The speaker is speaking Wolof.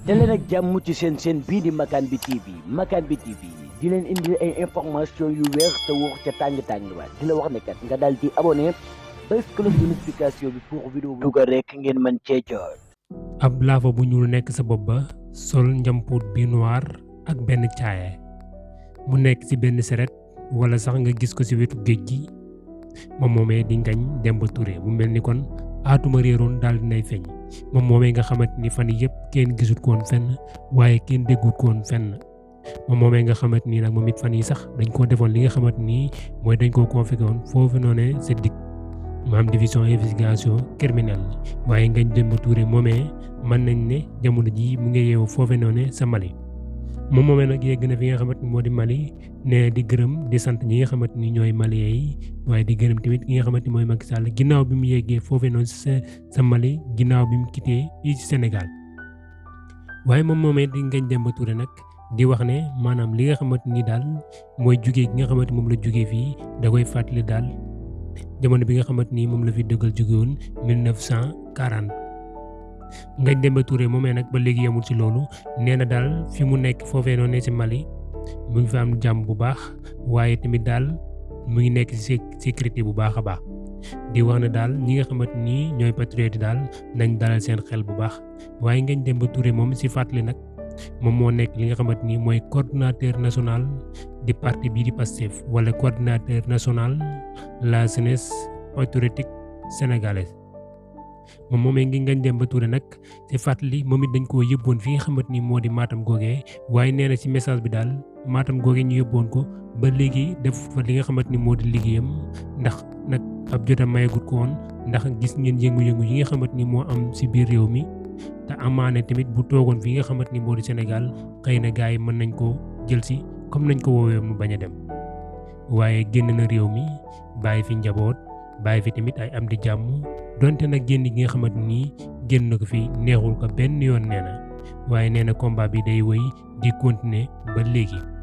daleen ak jàmm ci seen bii di Makane bi TV Makane bi TV di leen indi ay information yu wér te wóor ca tàng-tàng ba di la wax ne kat nga daal di abonné bés cloche de notification bi pour vidéo bu dugal rek ngeen mën cee jot. ab laafa bu ñuul nekk sa bopp ba sol njampuut bi noir ak benn caaya mu nekk ci benn seret wala sax nga gis ko ci wetu géej gi moom moomee di Ngagne Demba Touré mu mel ni kon aatuma réeroon daal dinay feeñ moom moomee nga xamante ni fan yëpp kenn gisut ko woon fenn waaye kenn déggut ko woon fenn moom moomee nga xamante ni nag moom it fan yi sax dañ koo defoon li nga xamante ni mooy dañ koo convoqué woon foofu noonee sa DIC maam division investigation criminelle waaye Ngagne Demba Touré moomee mën nañ ne jamono ji mu ngi yeewu foofu noonee sa Mali moom moomee nag yegg na fi nga xamante ni moo di Mali ne di gërëm di sant ñi nga xamante ni ñooy Maliens yi waaye di gërëm tamit ki nga xamante ni mooy Macky Sall ginnaaw bi mu yeggee foofee noonu sa Mali ginnaaw bi mu quitté fii ci Sénégal waaye moom moomee di Ngagne Demba Touré nag di wax ne maanaam li nga xamante ni daal mooy jugee gi nga xamante ni moom la jugee fii da koy fàttali daal jamono bi nga xamante ni moom la fi dëggal jóge woon 1940 Ngagne Demba Touré moomee nag ba léegi yemul ci loolu nee na daal fi mu nekk foofee noonu ci Mali mu ngi fa am jàmm bu baax waaye tamit daal mu ngi nekk ci sécurité bu baax a baax di wax ne daal ñi nga xamante ni ñooy patriote daal nañ dalal seen xel bu baax waaye Ngagne Demba Touré moom ci fàttali nag moom moo nekk li nga xamante ni mooy coordinateur national di parti bii di Pastef wala coordinateur national la jeunesse patriotique sénégalaise moom moomee ngi Ngagne Demba Touré nag ci fàttali moom it dañ koo yóbboon fi nga xamante ni moo di Matam googee waaye nee na ci message bi daal Matam googee ñu yóbboon ko ba léegi def fa li nga xamante ni moo di liggéeyam ndax nag ab jotam mayagut ko woon ndax gis ngeen yëngu-yëngu yi nga xamante ni moo am ci biir réew mi te amaane tamit bu toogoon fi nga xamante ni moo di Sénégal xëy na gars yi mën nañ ko jël si comme nañ ko woowee mu bañ a dem waaye génn na réew mi bàyyi fi njaboot bàyyi fi tamit ay am di jàmm donte nag génn gi nga xamante ni génn na ko fi neexul ko benn yoon nee na waaye nee na combat bi day wëy di continuer ba léegi.